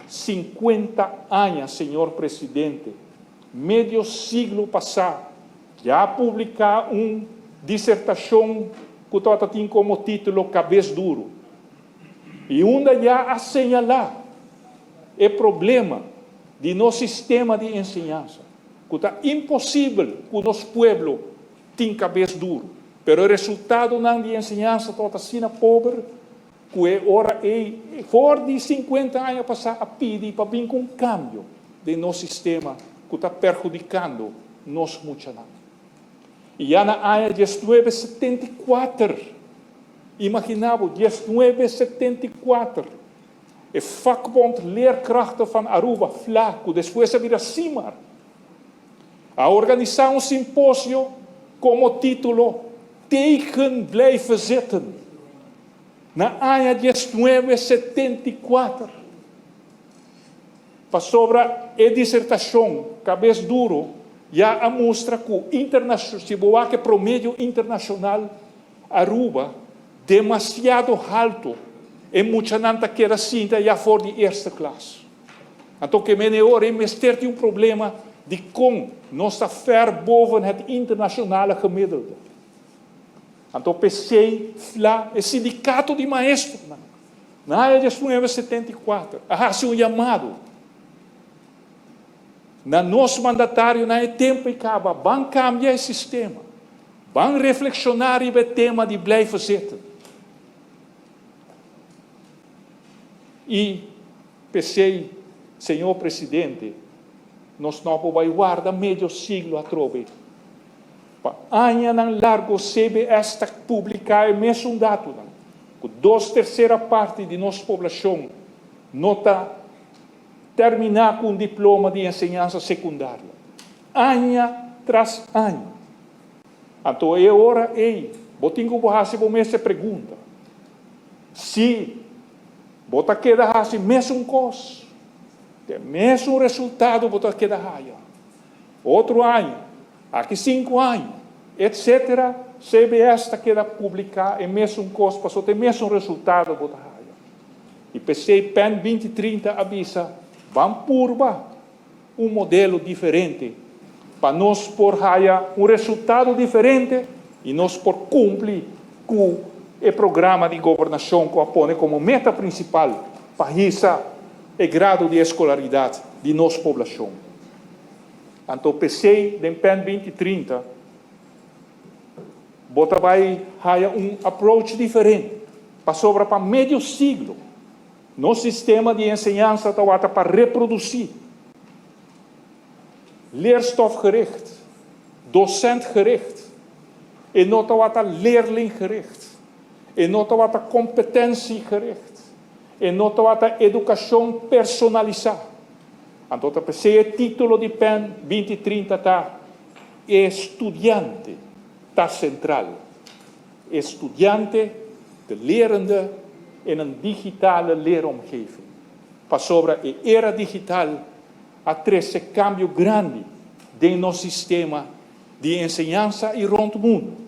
50 aña, señor Presidente, medio siglo pasá, ya a publiká un disertashon ku tabata tin komo título Kabes Duru i unda ya a señalá e problema di nos sistema di enseñansa, ku ta imposibel ku nos pueblo tin kabes duru, pero e resultadonan di enseñansa tabata asina pober ku e ora ei, for di 50 aña pasá a pidi pa bin ku un kambio den nos sistema ku ta perhudikando nos muchanan. I ya na aña 1974, imaginá bo, 1974, e Vakbond Leerkrachten van Aruba, fla, ku despues a bira SIMAR, a organisá un simposio komo título Tegen blijven zitten na aña 1974. Pasobra e disertashon Kabes Duro ya a mustra ku si bo wak e promedio internashonal Aruba demasiado halto, e muchanan ta keda sinta ya for di eerste klas. Anto ke mene ora e mester tin un problema dikon nos ta ver boven het internationale gemiddelde. Anto p'esei fla e sindikato di maestronan na aña 1974 a hasi un yamado na nos mandatarionan e tempu ei kaba, ban kambia e sistema, ban reflekshoná riba e tema di blijven zitten. I p'esei, señor Presidente, nos no por bai warda medio siglo atrobe. Pa añanan largo CBS ta publiká e mesun datonan, ku dos tersera parti di nos poblashon no ta terminá ku un diploma di enseñansa sekundario. Aña tras aña. Anto e ora ei bo tin ku bo hasi bo mes e pregunta, Si bo ta keda hasi mesun kos, te mesun resultado bo ta keda haya otro aña, aki sinku aña, etcetera, CBS ta keda publiká e mesun kos pasobra te mesun resultado bo ta haya. I p'esei Pen 2030 a bisa, Ban purba un modelo diferente pa nos por haya un resultado diferente y nos por cumpli cu e programa di gobernacion cu a pone como meta principal pa hisa e grado di escolaridad di nos poblacion. Anto p'esey den Pen 2030 bo ta bay haya un approach diferente pasobra pa medio siglo Nos sistema di enseñansa tawata pa reproducí, leerstofgericht, docentgericht, e no tawata leerlinggericht, e no tawata competentiegericht, e no tawata educacion personalisá. Anto ta p'esei e título di pen 2030 ta E studiante ta central. E studiante, de lerende, in een digitale leeromgeving. Pasobra e era digital a trece cambio grandi den nos sistema di enseñansa y rond mundo.